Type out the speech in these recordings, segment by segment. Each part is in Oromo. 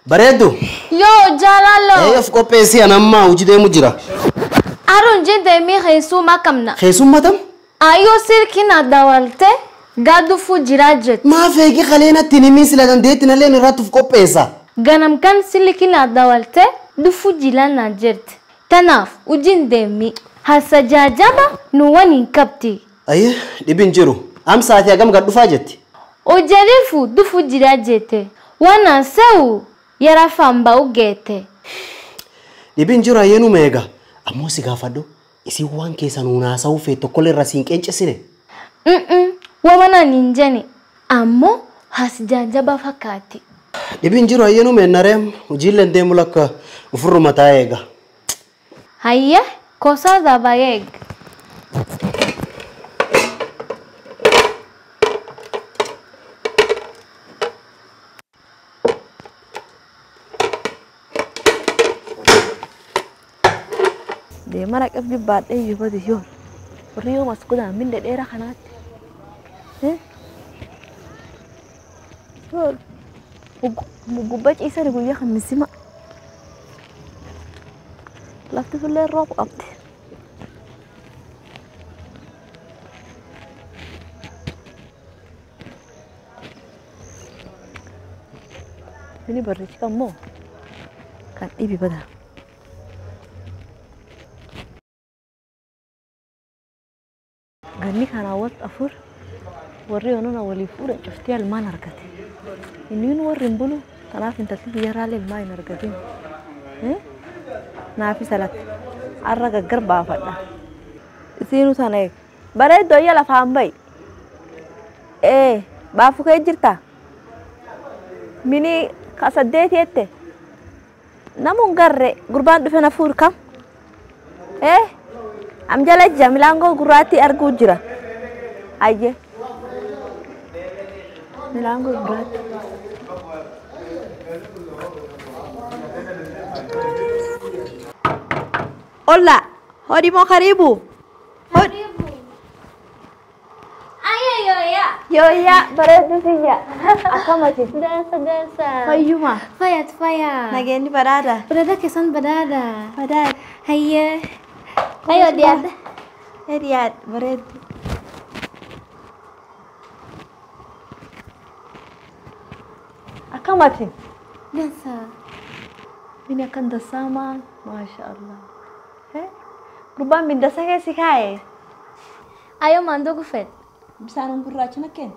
Bareeddu. Yoo jaalala. Of qopheessii anammaa hojii deemu jira. Aruun jinte keessummaa qabna. Keessummaa tam? Ayyoo silkiin dawalte gadufu jira jette. Maaf eegi qaleenatti ni sila dandeetti nalleen irratti of qopheessa. Ganam kan silkiin dawalte dhufu jira na jette. Tanaaf hojiin deemi. Hasa jaajaba nu waniin qabdi. Ayyee dhibin jiru. Am sa'aatii hagam gad dhufaa jetti? Ojarifu dhufu jira jette. Waan haasa'u yara famba ugeete. Dhibin jiru ayyee meega. Ammoo si gaafadhu isin waan keessa nuun haasa'uu feet tokkollee irra siin qeencessine. Wamanaan hin jenne ammoo has jaajaba fakkaatti. Dhibin jiru ayyee meennaree hojiileen deemu lakka ofirruma taa'ee eega. Hayyee kosaa dabayeeg. Deema dhaqeef jibbaadhee iyyuu yoon warri yoo mas godhan minda dheeraa kanaatti. Yoon gubbaa ciisanii guyyaa kan misima. Lafti sullee rooba qabdi. Mini barreechi kammoo kan dhibi badaa. Ganni kana wat afur warri onona walii fuudhan cuftii ilmaan argate. Inni warri hin bulu kanaaf intalli biyyarraalee ilmaan hin argatin. Naafi salatti har'a gaggar baafadha. Isiinuu sana eeg. Bareeddoo iyya lafaan ba'i. Baafu kee jirta? Mini ka saddeeti jette? Namu hin garre gurbaan dhufe na fuudhu kam? Am jala jira milaangoo gurraattii arguu jira. Ayyee. Milaangoo gurraattii. Olla, hodi moo karibu? Karibu. Ayo yoya. Yoya, bareedduu siyya. Akkam ati? Dansa dansa. Fayyuma. Fayyat fayya. Nageenyi badhaadha. Badhaadha keessan badhaadha. Badhaadha. Hayyee. Ayo dhiyaadha. Dhiyaadha bareeddu. Akkam ati? Dansa. Mini akkan dasaamaa maasha Allah. Gurbaan mindasa keessi kaa'e. Ayo mandoo gufet. Bishaan gurraacha na kenna.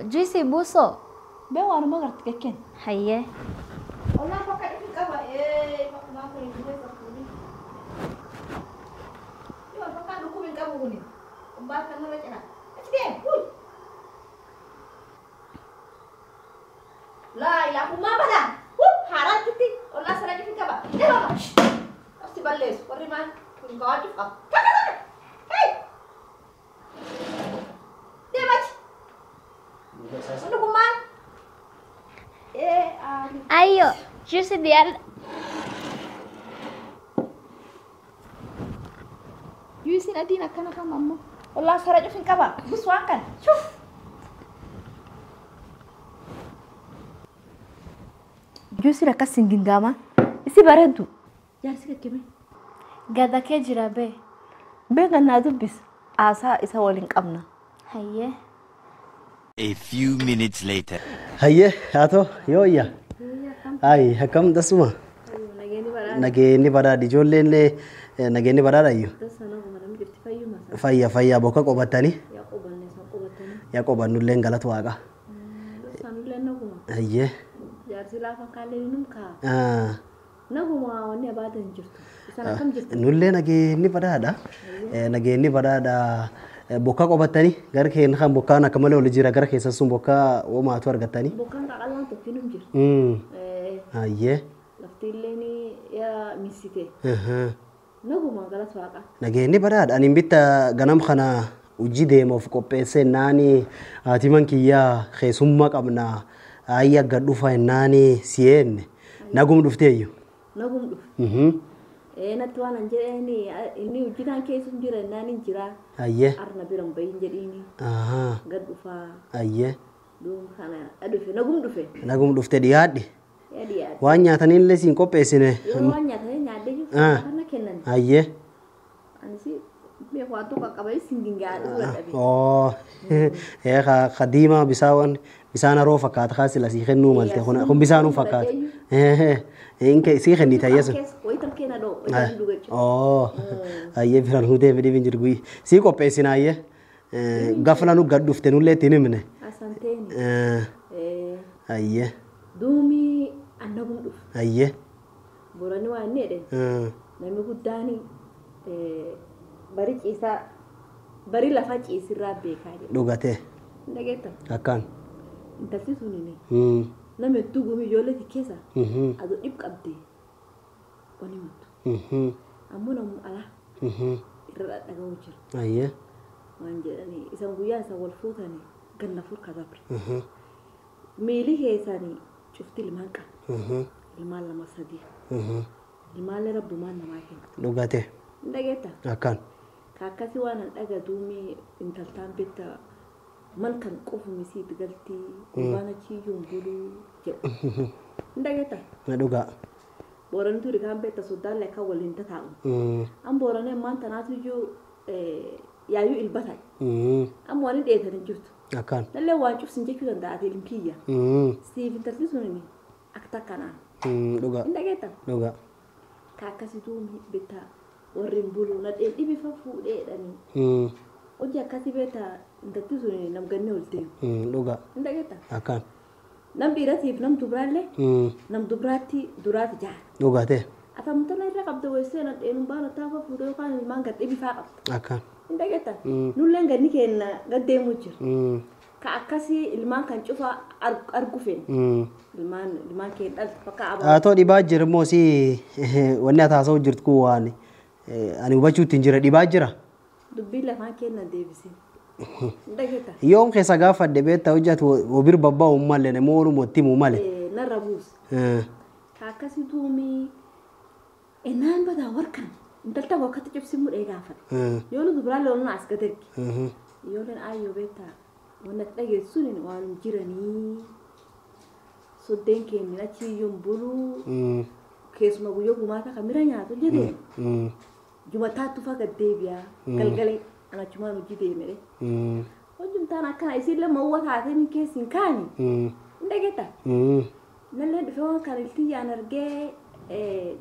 Juisii buusoo. Bee waanuma garte kekken. Hayyee. Ollaan bakka dhufi qaba. Bakka kun hin dhufe sakkuuni. Yoo bakka dhukkub hin qabu kuni. Umbaa kan nurra cina. Achi deem. Wuy. Laa ilaa kun maa badaa? Haaraatti ollaa sana dhufi qaba. Deema. Asi balleessu warri maal kun kawaatuuf qaba. Takka takka. Hey! Deema achi. Wanni kun maal? Ayo, juisii dhiyaadha. Juisiin adiin akkana kam ammoo. Ollaa sara cufin qaba. Bus waan kana. Shuf. Juisiin akkas hin gingaamaa. Isi bareeddu. Jaarsi kakkime. Gada kee jira bee. Bee gannaa dubbis. Haasaa isa waliin qabna. Hayyee. A few minutes later. Hayyee haatoo yooyya. Ayi akkam dasuma. Nageenyi badhaadha ijoolleen nageenyi badhaadha iyyuu. Fayya fayya bokka qobatanii. Yaa qobannulleen galata waaqa. Hayyee. Jaarsi laafa kaallee num kaa. Naguma wanni abaatan hin jirtu. Isaan akkam jirtu? Nullee nageenyi badhaadha. Nageenyi badhaadha. Bokka qobatanii gara keenya kan bokkaan akka malee oli jira gara keessan sun bokkaa homaatu argatanii. Bokkaan qaqallaan tokko num jira. Hayyee. Lafti illee yaa misite. Naguma galata waaqa. Nageenyi badhaadha. Ani bitta ganam kana hojii deemuuf qopheessee naani haati man kiyyaa keessummaa qabna. Ayya gad dhufa naani si'eenne nagum dhufteeyyu. Nagum dhufe. Natti waan an jedheeni inni hojjetaan keessa hin jira naan hin jira. Ayyee. Arna bira hin bahin jedhiini. Gad dhufaa. Ayyee. Duum kana dhufe nagum dhufe. Nagum dhufte dhiyaadhi. Yaa dhiyaadhe. Waan nyaataniillee siin qopheessine. Yoo waan nyaatanii nyaadde jiru kana kennan. Ayyee. Anis beeku waan tokko qabee siin gingaadhu dadhabe. Oo. Ka diimaa bisaan bisaan haroo fakkaata kaa sila sii kennuu malte kun bisaanuu fakkaata. Inke sii kennite ayyee sun. Wayitan kenna dhoo wayitan dhugachu. Oo. Ayyee biraan hutee fidii hin jiru guyyi. Sii qopheessina ayyee. Gafla nu gad dhufte nullee ittiin himne. Asanteeni. Ayyee. Duumi annagum dhufu. Ayyee. Boorani waan inni jedhe. Namni guddaan bari ciisaa bari lafa ciisirraa beekaa jedhe. Dhugatee. Dhageetta. Akkaan. Intalti sunini. Nama hedduu gumii ijoollee keessa. Aduu dhib qabdee. Wani himtu. Ammoo namu alaa. Irra dhadhaga'u jira. Ayyee. Waan jedhanii isaan guyyaa isaan wal fuutanii ganna furka dabre. Miilli keessanii cufti ilmaan qaba. Ilmaan 2 3. Ilmaallee rabbumaan namaa kenna. Dhugatee. Dhageetta. Akkaan. Akkasii waan an dhaga duumii intaltaan bitta man kan qofumi siit galtii gurbaan achi iyyuu hin buluu jedha. Dhageetta. Dhugaa. Boorani turi kaan beekta soddaan lekka waliin tataa'u. An boorani ammaan tanaatu iyyuu yaayyuu ilbata. Amma waan hin dheetan hin jirtu. Akkaan. Nallee waan cufsin jechuu danda'a ati ilmkiyya. Siif intalti sunini akka takkanaan. Dhugaa. Dhageetta. Dhugaa. Ka akkasii duumii bitta warri hin bulu nadheen dhibifa fuudheedhanii. Hojii akkasii beektaa intalti sun nam gannee ol deemu. Dhugaa. Hin dhageetta. Akkaan. Nam dhiiratiif nam dubraallee nam dubraatti duraati jaala. Dhugaatee. Atamtana irra qabda weessee nadheen baana taafa fuudhee yookaan ilmaan gad dhibifaa qabda. Akkaan. Hin dhageetta. Nulleen ganni keenya gad deemuu jira. Ka akkasii ilmaan kan cufa argu feene. Ilmaan ilmaan keenya dhaltu bakka abaa. Haa ta'u dhibaa jira immoo si wanni ati haasa'u jirtu kun waan ani hubachuutti hin jira dhibaa jira. Dubbii lafaan kennan deebisin. Dhageetta. Yoom keessa gaafadhe beektaa hojjetu obir babba'u malee nama ooluu itti himu malee. Narra buus. Ka akkasii duumii ennaan badaa warkan intalta wakkatti cibsi mudhee gaafadhe. Yoo nu dubraan loon as gad ergi. Ijoolleen ayyoo beektaa wanna dhageessuun waan jiranii soddeen keenya achi iyyuu hin buluu keessuma guyyoo gumaata kan mira nyaatu jedhee. Jumataatu fa gad deebi'a galgalee ana achumaan hojii deemee. Hojjumtaan akkana isin lama uwwa taatee min keessi hin kaani. Hin dhageetta. Nallee dhufee waan kana iltiyyaan argee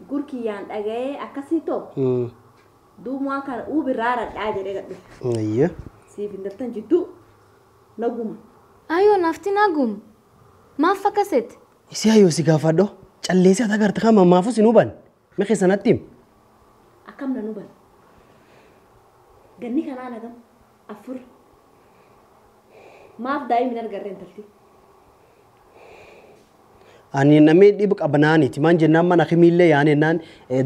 gurkiyyaan dhaga'ee akkasii too. Duuba waan kana uubirraa radhaa jedhee gad dhufe. Ayyee. Siif intaltan jidduu naguma. Ayyoo nafti naguma. Maaf akkaseeti? Isi ayyoo si gaafadho calleessi ati agarta kan mammaafus hin hubanne mi keessanatti himi. Akkam nan hubanne. Ganni kanaa nagam 4. Maaf daa'imni hin argarre intalti? Ani namni dhibu qabnaaniiti maan jennaan mana himiillee yaanennaan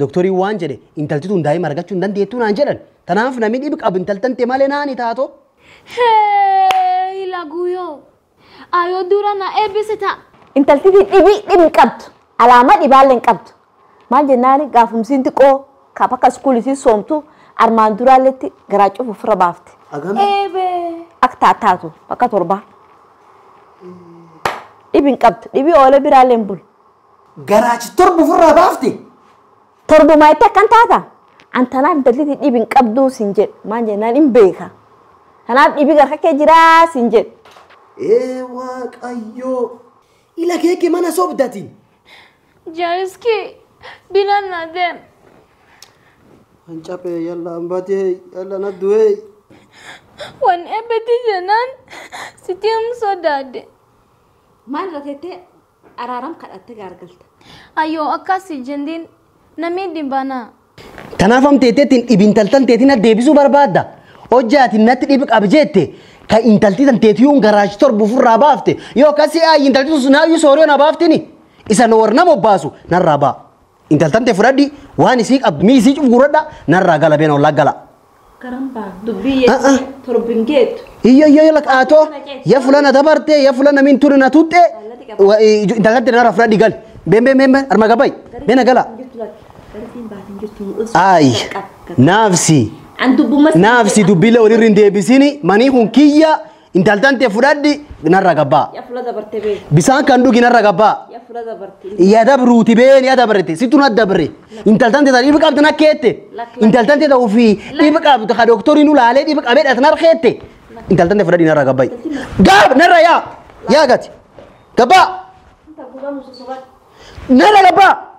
doktorii waan jedhe intalti tun daa'ima argachuu hin dandeettu naan jedhan. Tanaaf namni dhibu qabu intaltan ta'e malee naani taatoo. Hee laguyyoo. Ayyoo dura na eebbise ta'a. Intalti dhibii dhibi qabdu. Alaamaa dhibaallee hin qabdu. Maal jennaan gaafumsiin xiqqoo kaaf akka iskuulisii soomtu armaan duraalletti garaa cufu ofirra baafte. Eebee. Akka taataatu bakka 7. Dhibi hin qabdu. Dhibii oolee biraallee hin bulu. Garaachi 7 ofirraa baafte. 7 itti akkan taata. Antanaaf intalti dhibi hin qabdu siin jedhu. Maal jennaan hin beeka. Kanaaf dhibii garka kee jiraa siin jedhu. Ee Waaqayyoo. Ila keeke mana sobdatiin. Jaariski bilaan na deem. Hancaphee yalla hambatee yalla na du'ee. Waan eebbiti jennaan sitti hin sodaadde. Maal irra teettee araaram kadhattee gaargalta. Ayyoo akkasii jendiin namni dhibbanaa. Tanaaf amteetteetiin dhibi intaltan teetiin deebisuu barbaadda. Hojjaatiin natti dhibi qabi jette kan intalti tan teetiyuun garaachi 7 ofirraa baafte yoo akkasii ayyi intalti sun naayyuu sooriyoo na baaftini isa na warra nama obbaasu narraa ba'a. Intaltan tee fudhadhi waan isii qabdu mii isii cufuuradha narraa gala beena ollaa gala. Garan baa dubbii jettee 7 geettu. Iyyo iyyo laqaatoo ya fulana dabarte ya fulana min turi na tutte intaltan tee narraa fudhadhi gali been been been arma gabai beena gala. Ay naafsi. Naafsi dubbiilee walirra hin deebisini manii kun kiyya Intaltan tee fudhadhi narra gabbaa. Yaa fuula dabarte bee. Bisaan kan dhugi narra gabbaa. Yaa fuula dabarte. Yaa dabruuti been yaa dabrete situ na dabre. Intaltan tee dhiba qabdu na keette. Intaltan tee ofii dhiba qabdu ka doktoriin ulaalee dhiba qabee dha nar keette. Intaltan tee fudhadhi narra gabbayi. Gaab narra yaa yaa gati gabbaa narra gabbaa.